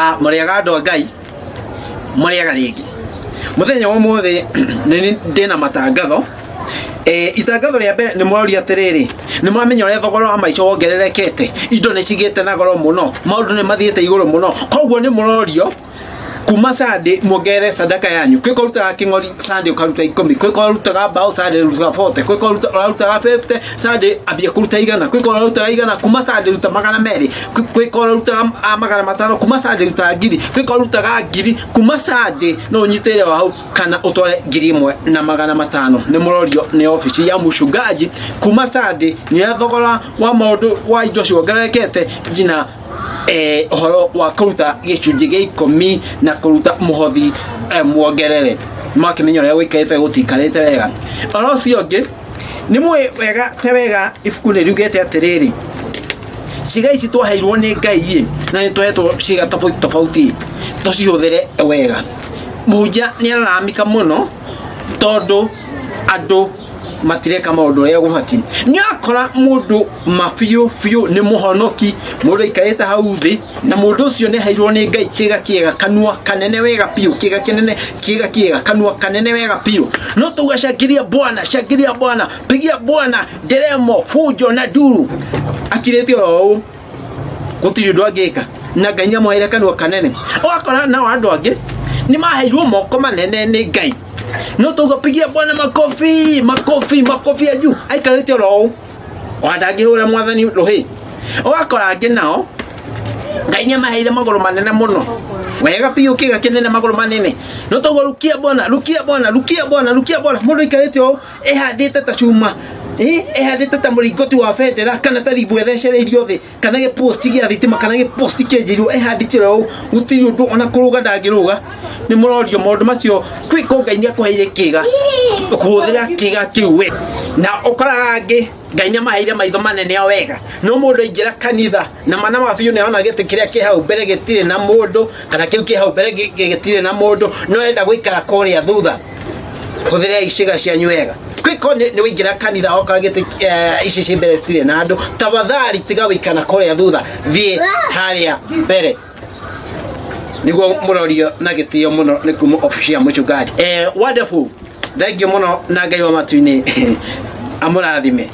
Ah, mũrĩaga andũ a Ngai, mũrĩaga rĩngĩ. Mũthenya wa ũmũthĩ nĩ ndĩna matangatho. Eh, itangatho rĩa mbere nĩ mũroria atĩrĩrĩ, nĩ mũramenya ũrĩa thogora wa maica wongererekete, indo nĩ cigĩte na goro mũno, maũndũ nĩ mathiĩte igũrũ mũno, koguo nĩ mũrorio kuma Sunday muongerere sadaka yanyu. Kwĩ ũrutaga kĩng'ori Sunday ũkaruta ikũmi, kwĩ ũrutaga mbaũ Sunday ruta 40, kwĩ ũrutaga 50 Sunday ambia kũruta igana, kwĩ ũrutaga igana kuma Sunday ruta 200, kwĩ ũrutaga 500 kuma Sunday ruta ngiri, kwĩ ũrutaga ngiri kuma Sunday no ũnyitĩrĩre o hau kana ũtware 1500. Nĩ mũrorio nĩ obici ya mũcungaji kuma Sunday nĩ thogora wa maũndũ wa indo ciongererekete nginya ũhoro wa kũruta gĩcunjĩ gĩa ikũmi na kũruta mũhothi muongerere. Mwakĩmenya ũrĩa gũikarĩte gũtikarĩte wega. Ũhoro ũcio ũngĩ nĩ mũĩ wega te wega ibuku nĩ riugĩte atĩrĩrĩ, ciĩga ici twaheirwo nĩ Ngai ĩ, na nĩ tũhetwo ciĩga tofauti tofauti tũcihũthĩre wega. Mũhunjia nĩ araramika mũno tondũ andũ matireka maũndũ ũrĩa gũbatiĩ. Nĩ ũrakora mũndũ ma biũ biũ nĩ mũhonoki, mũndũ aikarĩte hau thĩ na mũndũ ũcio nĩ aheirwo nĩ Ngai kĩga kĩega, kanua kanene wega biũ, kĩga kĩnene, kĩga kĩega, kanua kanene wega biũ. No tuga shangilia Bwana, shangilia Bwana, pigia Bwana nderemo, fujo na nduru. Akirĩte oro ũũ, gũtirĩ ũndũ angĩka na Ngai nĩ amũheire kanua kanene. Ũgakora nao andũ angĩ nĩ maheirwo moko manene nĩ Ngai, no tuga pigia Bwana makofi, makofi, makofi ya juu, aikarĩte oro ũũ, ona ndangĩhũra mwathani rũhĩ. Ũgakora angĩ nao Ngai nĩ amaheire magũrũ manene mũno wega biũ, kĩga kĩnene, magũrũ manene, no toguo rukia Bwana, rukia Bwana, rukia Bwana, rukia Bwana. Mũndũ aikarĩte ũũ ĩhandĩte ta cuma, ĩhandĩte ta mũringoti wa bendera kana ta rimbo ĩthecereirio thĩ kana gĩposti gĩa thitima kana gĩposti kĩenjeirwo, ĩhandĩte ũũ, gũtirĩ ũndũ ona kũrũga ndangĩrũga. Nĩ mũrorio maũndũ macio kwĩko Ngai nĩ akũheire kĩga, kũhũthĩra kĩga kĩu we. Na ũkoraga angĩ Ngai nĩ amaheire maitho manene o wega, no mũndũ aingĩra kanitha na mana ma biũ nĩ ona gĩtĩ kĩrĩa kĩ hau mbere gĩtirĩ na mũndũ kana kĩu kĩ hau mbere gĩtirĩ na mũndũ, no arenda gũikara kũrĩa thutha. Hũthĩrai ciĩga cianyu wega. Kwĩko nĩ waingĩra kanitha oka gĩtĩ ici ci mbere citirĩ na andũ, tafadhali tiga gũikara kũrĩa thutha, thiĩ harĩa mbere nĩguo mũrorio na gĩtĩo mũno nĩ kuma obici ya mũchungaji. Wonderful, thank you mũno na Ngai wa matu-inĩ amũrathime.